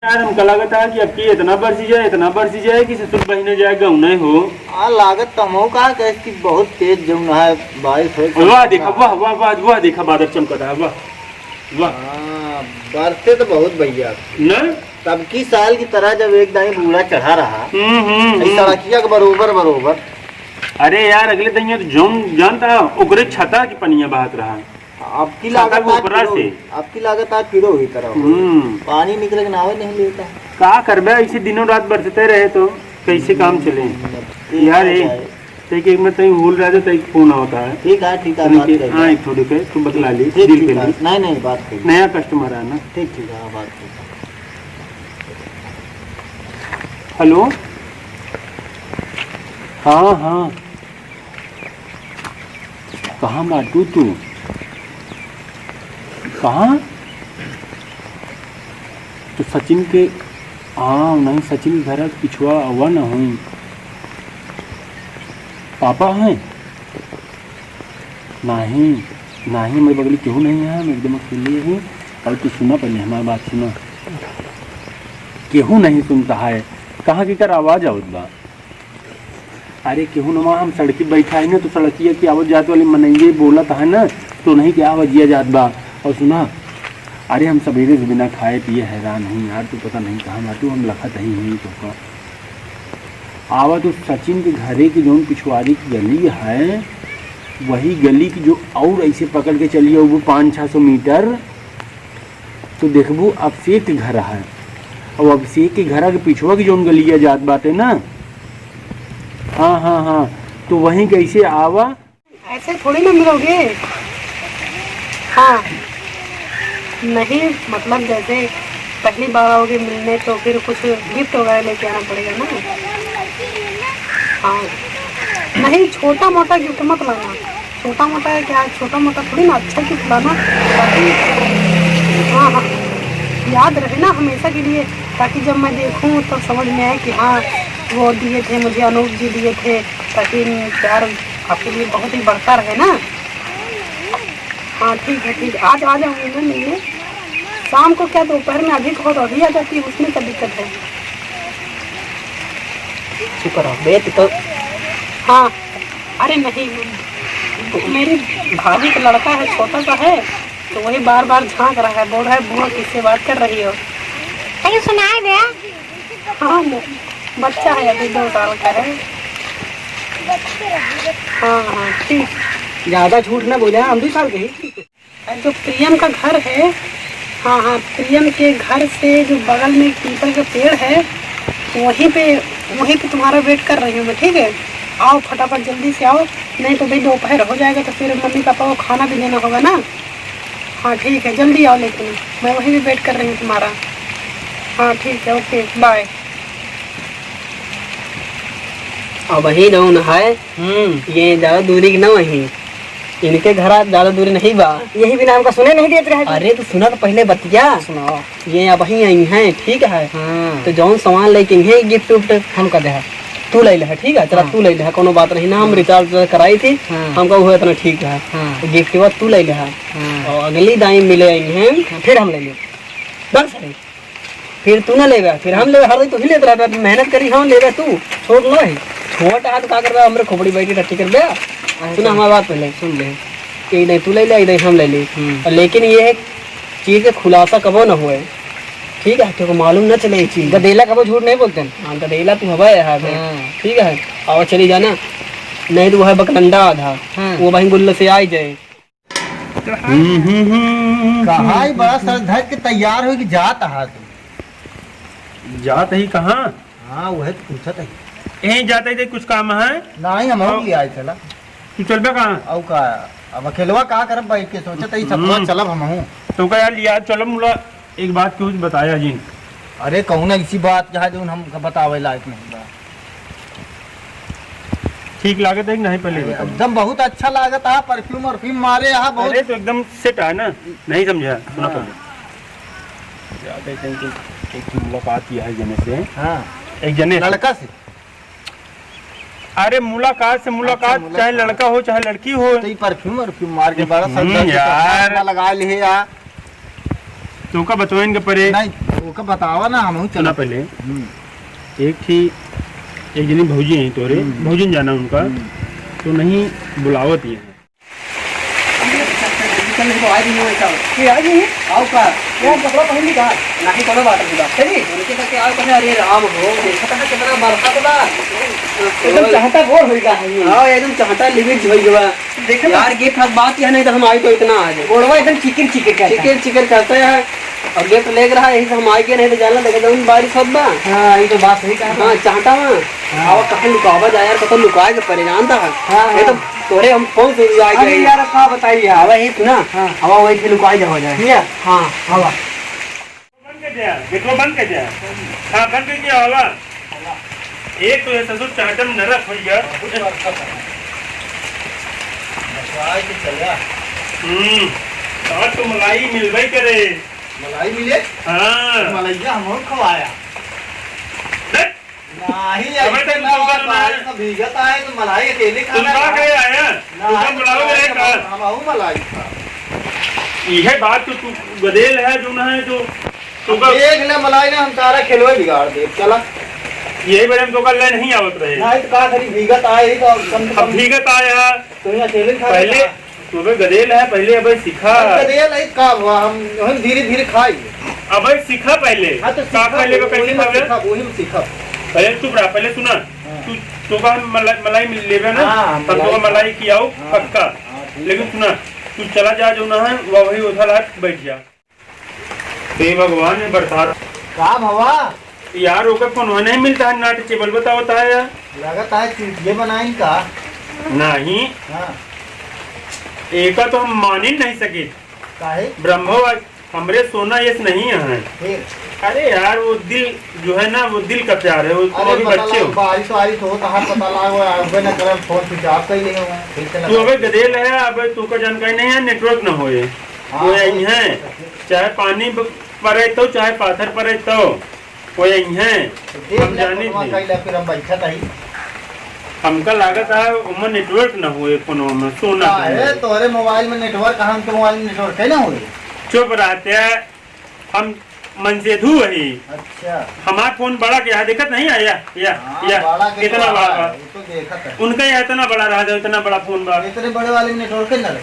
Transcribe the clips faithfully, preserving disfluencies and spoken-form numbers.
यार, हमका लागत है कि अब की इतना बरसी जाए, इतना बरसी जाए कि ससुर बहिने जाए गाँव नहीं हो। हाँ, लागत तो हमहू का कहे कि बहुत तेज जौन है बारिश होए। वाह, देखा, वाह, वाह, वाह, वाह, देखा, बादल चमकत है, वाह, वाह। हाँ, बरसे तो बहुत भैया। ना? तब की साल की तरह जब एक दाई बूढ़ा चढ़ा रहा, हम्म, हम्म, ई हम्म। सड़किया के बरोबर, बरोबर। अरे यार, अगले दिन ये तो जौन जानता है, ओकरे छता की पनिया बहत रहा। अब की छता लागत के आज ऊपरा फिरो से। हुई, अब की लागत आज फिरो हुई तरह हुई। हम्म। पानी निकले के नावे नहीं लेता है। का करबे, ऐसे दिनों रात बरसते रहे तो कैसे काम चले? हम्म, यार, ठीक ए, है। तै के एक में तै होल रह जाता, एक फोन आवता है। ठीक है, ठीक है, तनी बात के, कर हाँ, ले। एक ठो रुके, तू बतला ली, ठीक, डील ठीक कर है। ली। नहीं, नहीं, बात कर ले। नया कस्टमर है ना? ठीक, ठीक है, हाँ, बात कर ले। हेलो, हाँ, हाँ। कहाँ बाटू तू? कहाँ? तो सचिन के, हाँ, नहीं, सचिन के घर के पिछुआ अवा न हुई। पापा हैं? नहीं, नहीं, मेरे बगली केहू नहीं है, हम एकदम अकेले ही। और तू सुना पहले, हमारी बात सुना। केहू नहीं सुनता है, कहाँ के कर आवाज आवत बा? अरे केहू नमा, हम सड़की बैठा है ना, तो सड़किया की आवत जात वाली मनइये बोलत है ना, तो नहीं क्या आवाजिया जात बा। और सुना, अरे हम सवेरे से बिना खाए पिए हैरान हई यार, तू पता नहीं कहाँ बाटू, हम लखत ही हई तोका। आवा तो सचिन के घरे की जौन पिछुआरी की गली है, वही गली की जो और ऐसे पकड़ के चलिए वो पाँच छः सौ मीटर, तो देखबू अभिषेक के घर है। और अभिषेक के घर के पिछुआ की जौन गलिया जात बाटे ना, हाँ, हाँ, हाँ, तो वहीं कैसे आवा। ऐसे थोड़ी ना मिलोगे। हाँ, नहीं, मतलब जैसे पहली बार आओगे मिलने तो फिर कुछ गिफ्ट वगैरह लेके आना पड़ेगा ना। हाँ, नहीं, छोटा मोटा गिफ्ट मत लाना। छोटा मोटा है क्या, छोटा मोटा थोड़ी ना, अच्छा गिफ्ट लाना ताकि, हाँ, हाँ, याद रहे ना हमेशा के लिए, ताकि जब मैं देखूँ तब समझ में आए कि हाँ, वो दिए थे मुझे, अनूप जी दिए थे, ताकि प्यार आपके लिए बहुत ही बढ़ता रहे ना। हाँ, ठीक है, ठीक है, आज आ जाऊँगी मैं मिलने। शाम को क्या, दोपहर में अभी कहो तो अभी आ जाती, उसमें क्या दिक्कत है? चुप रहो बे, तू तो। हाँ, अरे नहीं, मेरी भाभी का लड़का है, छोटा सा है, तो वही बार बार झांक रहा है, बोल रहा है, "बुआ किससे बात कर रही हो?" अरे सुनाई दे। हाँ, वो बच्चा है, अभी दो साल का है। हाँ, हाँ, ठीक। ज्यादा झूठ ना बोले, हम दो साल के ही। जो प्रियम का घर है, हाँ, हाँ, प्रियम के घर से जो बगल में एक पीपल का पेड़ है, वहीं पे, वहीं पे तुम्हारा वेट कर रही हूँ मैं, ठीक है? आओ फटाफट, जल्दी से आओ, नहीं तो भाई दोपहर हो जाएगा, तो फिर मम्मी पापा को खाना भी देना होगा ना। हाँ, ठीक है, जल्दी आओ, लेकिन मैं वहीं पे वेट कर रही हूँ तुम्हारा। हाँ, ठीक है, ओके, बाय। अबही जौन है, हम्म। ये ज्यादा दूरी के ना वही। इनके घरा ज्यादा दूरी नहीं बा। यही बिना हमका सुने नहीं देत रहे। अरे, तो सुना तो पहले बतिया। सुनाओ। ये अबही आई हैं, ठीक है? हाँ। तो जौन सामान लेके आई हैं, गिफ्ट उफ्ट, हमका दे। तू ले ले, ठीक है? चला, हाँ। तू ले ले, कोनो बात नहीं ना, हम हाँ। रिचार्ज कराई थी, हाँ। हमका वो इतना ठीक है। हाँ। तो गिफ्ट तू ले ले। हाँ। और अगली दाई मिले आई हैं, हाँ। फिर हम ले लेब। बस है। फिर तू ना लेबे, फिर हम लेबे, हर दिन तू ही लेत रहबे, मेहनत करी हम लेबे, तू छोट न है, छोट हाथ का करबे, हमरे खोपड़ी बैठी टट्टी करबे। अच्छा। सुन हमार बात पहले। सुन ले। एक दिन तू ले ले, एक दिन हम ले ले। हम्म। और लेकिन ये है चीज के खुलासा कबो न होए, ठीक है, क्योंकि मालूम न चले ये चीज। गदेला कबो झूठ नहीं बोलते हैं। हाँ, गदेला तू हवा है यहाँ पे, हाँ। ठीक है, और चली जाना, नहीं तो वो है बकलंडा आधा, हाँ। वो वहीं गुल्ले से आई जाए। हम्म, हम्म, हम्म, हम्म, कहाँ ही हम्म, बड़ा हम्म। सर धर के तैयार हो कि जात आहा तू? जात ही कहाँ? हाँ, वह तो पूछत ही। यहीं जात ही, कुछ काम है? नहीं, हम और भी आए चला। तू चलबे कहाँ? और का, अब अकेलवा का करब बैठ के, सोचत ही सपना हम्म। चलब हमहूँ। तो का यार, यार चलब मुला, एक बात कुछ बताया जी। अरे कहूँ ना इसी बात कहा जो हम बतावे लायक नहीं बा। ठीक लागत है कि नहीं पहले अरे, बताओ। एकदम बहुत अच्छा लागत है, परफ्यूम वरफ्यूम मारे यहाँ बहुत। अरे तो एकदम सेट है ना, नहीं समझा, सुना हाँ। पहले। याद है कि एक, एक मुलाकात किया है जने से। हाँ। एक जने से। लड़का से? अरे मुलाकात से मुलाकात, अच्छा, मुलाकात। चाहे लड़का हो चाहे लड़की हो। तो ये परफ्यूम वरफ्यूम मार के बड़ा हम्म, सर यार। लगा लिए यार। तोका बतवाइन के परे। नहीं, ओका बतावा ना, हमहू सुना चला। पहले। हम्म। एक थी, एक जनी भौजी हैं तोरे, हम्म। भौजी न जाना उनका, हम्म। तो नहीं बुलावत ही हैं। ये आ गई है? आओ का? यार, कपड़ा पहन ली का? नहीं, कोनो बात नहीं बा। चली? उनके करके आओ, कहने, "अरे राम हो, देखा था ना कितना बरसात बा?" एकदम चहटा गोर होई गा है ये। हाँ, एकदम चहटा लिविज होई गा। देखा था? यार, गिफ्ट हाथ बात यह नहीं तो हम आई तो इतना आ जाए। गोड़वा एकदम चिकिर चिकिर करता है। चिकिर चिकिर करता है। और गिफ्ट लेके रहा, यही से हम आए के नहीं तो जाना, देखा जौन बारिश होत बा। हाँ, ये तो बात सही कहा। हाँ, चाहता हूँ। हाँ। अब कहाँ लुकावा जाए यार, कतो लुकाए के परे जानता है। हाँ, ये तो हाँ। तोरे हम फोन से जाए अरे गए। यार, अब का बताई यार। अब यही सुना, हाँ। अब वही से लुकाए जावा जाए। भैया। हाँ। हवा। बंद कर दे यार, गेटवा बंद कर दे यार। हाँ, बंद कर दिया, हवा। एक तो ये ससुर चाहते में नरक हो गया। बहुत अच्छा था। बस आए के चला। हम्म, आज तो मलाई मिलबे करे। मलाई मिले? हाँ। मलैया हमहू खवाया। देख। नाही, अबे ऐसे तुम ना, तो बात बाहर है। से भीगत आए तो मलाई अकेले तुम खाना का है। कहे आया? ना, तुम तो आई बुलाओ तो रे आई, का? हम, हमहू मलाई खा। इहे बात तो तू गदेल है जो ना है जो तू अब का देख ले मलाई ने हम सारा खेलवे बिगाड़ दे। चला। यही बड़े हम तो कल ले नहीं आवत रहे। नाही तो का करी, भीगत आए ही तो कम से अब कम भीगत आया। तो यहाँ अकेले खा पहले लेता। तू अबे गदेल है, पहले अबे सीखा। अरे गदेल है, का हुआ? हम, हम धीरे धीरे खाई। अबे सीखा पहले। हाँ, तो का सीखा, खाए लेबे, वही कैसे में खावे? सीखा, वही में सीखा। पहले चुप रहा, पहले सुना। हाँ। तू, तू का हम मलाई, मलाई मिल लेबे ना? हाँ, हम तो मलाई का खा-, मलाई खियाऊ, हाँ। पक्का। हाँ, ठीक लेकिन है। सुना, तू चला जा, जो ना है, वह वही उधर आ, बैठ जा। हे भगवान, ये बरसात। का भवा? यार, ओकर फोनवा नहीं मिलता है, not reachable बतावत है यार। लगत है चूतिया बनाइन का? नहीं। हाँ। एका तो हम मान ही नहीं सके। काहे? ब्रह्मवा, हमरे सोना यस नहीं है। फिर? अरे यार, वो दिल जो है ना, वो दिल का प्यार है, वो तुम अरे अभी पता बच्चे लगा, हो। बारिश वारिश होत है, पता लगा, वो आवे ना करे, फोन switch off कर लिए हो, फिर से तू लगा। अबे गदेल है, अबे तू का जानकारी नहीं है, network ना होए। हाँ, वो यही है। चाहे पानी ब-, परे तो, चाहे पाथर परे तो, वो यही है। तो देख हम ले, जानी फोनवा थी। कइला, फिर हम बैठा था ही। हमका लागत है, ओमे network ना होए, फोनवा में, सोना का के है, में। तोहरे मोबाइल में network, हम तो मोबाइल में network है ना होए। चुप रहते हैं, हम मनसेधु है। अच्छा। हमार फोन बड़ा के है, देखत नहीं है, या, या, हाँ, या, बड़ा के कितना तो बड़ा है, बा। वो तो देखत है। उनका यह इतना बड़ा रहा था, इतना बड़ा फोन बा। इतने बड़े वाले में network ना रहे।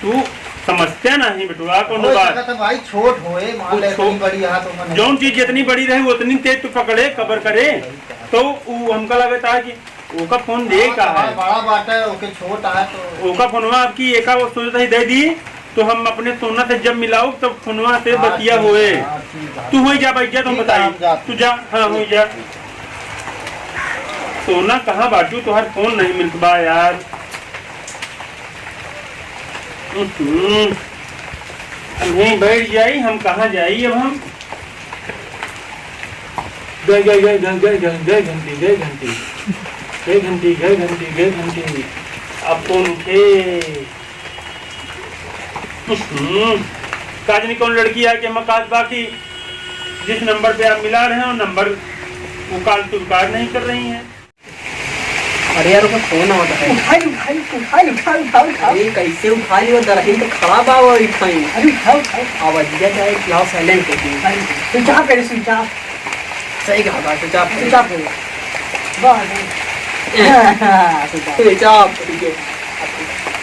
तू समझते नहीं बेटुआ, कोनो हो बात। सकत है भाई, छोट होए, मान वो ले, इतनी छोट, बड़ी यहाँ तो मन जौन चीज जितनी बड़ी रहे, उतनी तेज तू पकड़े, कवर करे, सही कहा। तो उ हमका लगता है कि ओका फोन दे हाँ, का तो है? बड़ा बाटे, ओके छोट है तो ओका फोनवा आपकी एका वो सोचता ही दे दी, तो हम अपने सोना से जब मिलाऊ, तब फोनवा से हाँ, बतिया ठीक होए। है, हाँ, ठीक है। तू होई जा, बैठ जा, तुम ठीक है, बताई। हम जाते तू जा, हाँ, होई जा। सोना कहाँ बाटू, तोहर फोन नहीं मिलत बा यार। हम्म। अब यहीं बैठ जाई, हम कहाँ जाई अब हम? गए, गए, गए, गए, गए, गए, गए घंटी, गए घंटी। गए घंटी, गए घंटी, गए घंटी। अब कौन उठे? हम्म। का जानी कौन लड़की आके मकात बा कि जिस नंबर पे आप मिला रहे हो, नंबर वो कॉल स्वीकार नहीं कर रही है। अरे यार, ओकर फोन आवत है। उठा ले, उठा ले, उठा ले, उठा ले, उठा ले, उठा ले। अरे, कैसे उठा लियो? दरहिन तो खड़ा बा, वो उठाई। अरे, उठा, उठा। आवाजिया जाए, लाओ, silent कर दिए। Silent कर। Switch off करे, switch off। सही कहा बा, switch off करे। Switch off करे। वाह, वाह। Switch off। Switch off, ठीक है।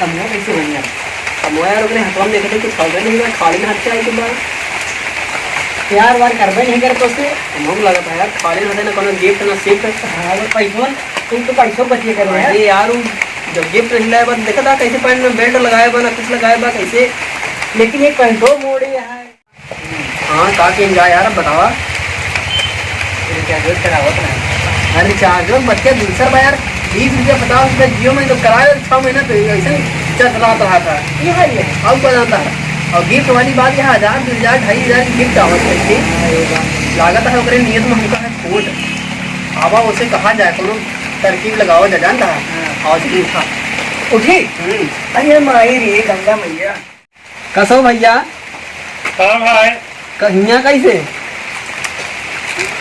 अब वो कैसे बन गया? अब वो यार, ओकरे हथवा में देखते कुछ हवे नहीं बा, खाली हाथ से आई के बा। प्यार वार करबे नहीं करत उससे। हमहू लगत है यार, खाली हाथे ना कोनो gift ना shift। हाँ, वो पैसवा, तू तो पैसो बचिए करे यार। अरे यार, वो जब gift नहीं लाए बा, देखा था कैसे पैंट में belt लगाए बा, ना कुछ लगाए बा, कैसे? लेकिन ये पैंटो मोड़े है। हाँ, का किन जा यार, अब बतावा। ये charger करावत रहे। अरे charger बच्चा दूसर बा यार, बीस रुपया, पचास रुपया Jio में तो कराए, छह महीना तो ऐसे ही चल रहा था। ये है ये। अब बजाता है। और gift वाली बात, यहाँ हजार, दो हजार, ढाई हजार की gift आवत है, ठीक? हाँ, ये बात। लागत है ओकरे नियत में हमका है खोट। आवा उसे कहा जाए, कोनो तरकीब लगावा जाए, जानता है? हाँ। आवाज नहीं उठा। उठी? हम्म। अरे माई रे, गंगा मैया। कसो भैया? हाँ भाई। क-, हियाँ कैसे?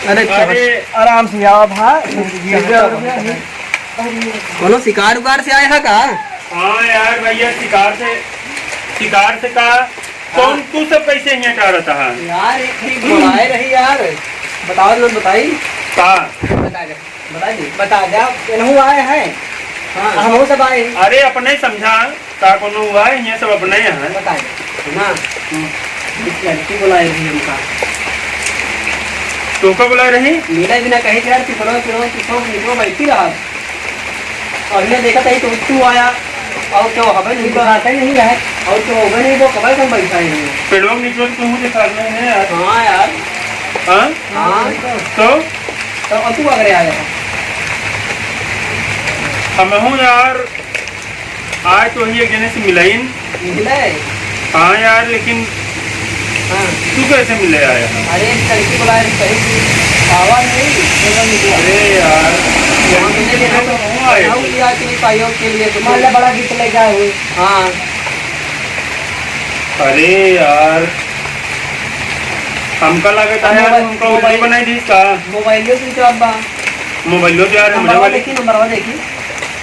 अरे अरे। आराम से आओ भाई। कोनो शिकार उकार से आए हा का? हाँ यार भैया, शिकार से, शिकार से का, कौन तू सब कैसे हियाँ टारत है? यार, एक ठे बोलाए रही यार। बताओ ना, बताई। का? बता दे, बता दे। बता दे, आप एनहू आए हैं। हाँ। हमहू सब आए हैं। अरे, अपने समझा, का कोनो हुआ है? हियाँ सब अपने हैं। बता दे। ना। हम्म। एक लड़की बोलाए रही हमका। तोहका बोलाए रही? मिला बिना कहे कि यार, पिपरवा, पिपरवा, पिपरवा, पिपरवा बैठी रहा। और मैं देखा कहीं तो तू आया, और क्यों हवे नहीं तो आता ही नहीं है, और क्यों हवे नहीं वो कबे कम बैठा ही नहीं। पेड़वा के नीचे तो मुझे सामने है यार। हाँ यार। हाँ? हाँ। तो? तो अब तू अगरे आया है। हम हूँ यार, आज तो ही एक जने से मिलाइन। मिला है? हाँ यार, लेकिन हाँ। तू कैसे मिले आया? अरे, एक लड़की बुलाए रही, कहीं की आवाज नहीं, बोला नहीं। अरे यार, वहाँ मिलने के तो वहाँ आए। हम भी आज नहीं पाइयों के लिए कुछ। मान ले, बड़ा गीत ले गया हुए। हाँ। अरे यार, हमका लागत है यार, मोबाइल, उनका उल्लू मोबाइल, बनाई दी का? मोबाइल में switch off बा। मोबाइल तो यार, हमरे नंबरवा वाले देखी, नंबरवा देखी।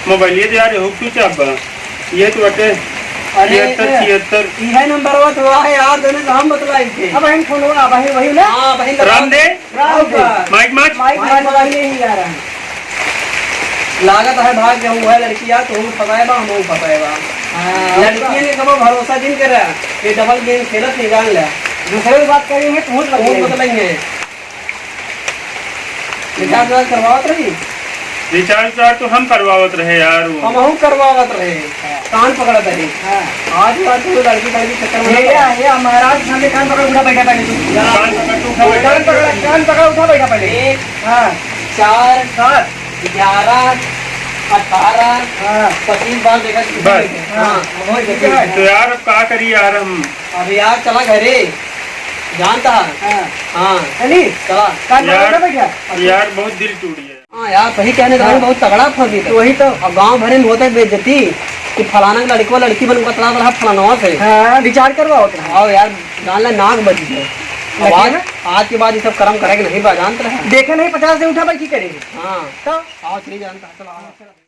मोबाइल ये तो यार, हो switch off बा। ये तो बटे अरे, छिहत्तर, ये छिहत्तर। इहे नंबरवा तो है यार, देने तो हम बतलाई थे। अब हम फोन हुआ, वही, वही ना? हाँ, वही लगा। रामदेव? रामदेव। माइक माच? माइक माइक माच। माच। यही आ रहा है। लागत है भाग के हम वह लड़की आ, तो हम फंसाए बा, हम फंसाए बा। हाँ, लड़कियन के कबो भरोसा जिन करे, ये double game खेलत नहीं जान ले। दूसरे की बात करेंगे, तो भूत बहुत बदलेंगे। बदलेंगे। रिचार्ज वार्ज करवावत रही? रिचार्ज वार्ज तो हम करवावत रहे यार, वो। हमहू करवावत रहे। कान पकड़त रहे। हाँ। आज बात तो लड़की लड़की चक्कर में ये, ना पड़ा। ये महाराज सामने कान पकड़ उठा बैठा पहले तू। कान पकड़ के उठा बैठा। कान पकड़, कान पकड़ उठा बैठा पहले। एक, हाँ। चार, सात। ग्यारह, अठारह, हाँ। पच्चीस बार देखा कि बस। हाँ। हाँ, वही देखा। तो यार अब का करी यार हम? अब यार चला घरे। जानता है? हाँ। हाँ। चली? चला। कान पकड़ यार, उठा बैठा। यार बहुत दिल टूट गया। हाँ यार, सही कहने तो हाँ। बहुत तगड़ा फंसी था। वही तो। अब गाँव भरे में होता है बेइज्जती कि फलाना के लड़कवा लड़की बन बतला रहा फलानवा से। हाँ, विचार करवाओ तो। आओ यार, जान ले नाक बजी है। अब लगे आज, ना? आज के बाद ये सब कर्म करे के नहीं बा, जानत रहे। देखे नहीं, पचास से उठा बैठी करेंगे। हाँ। तो? आओ, चली जानता है, चलो, आओ।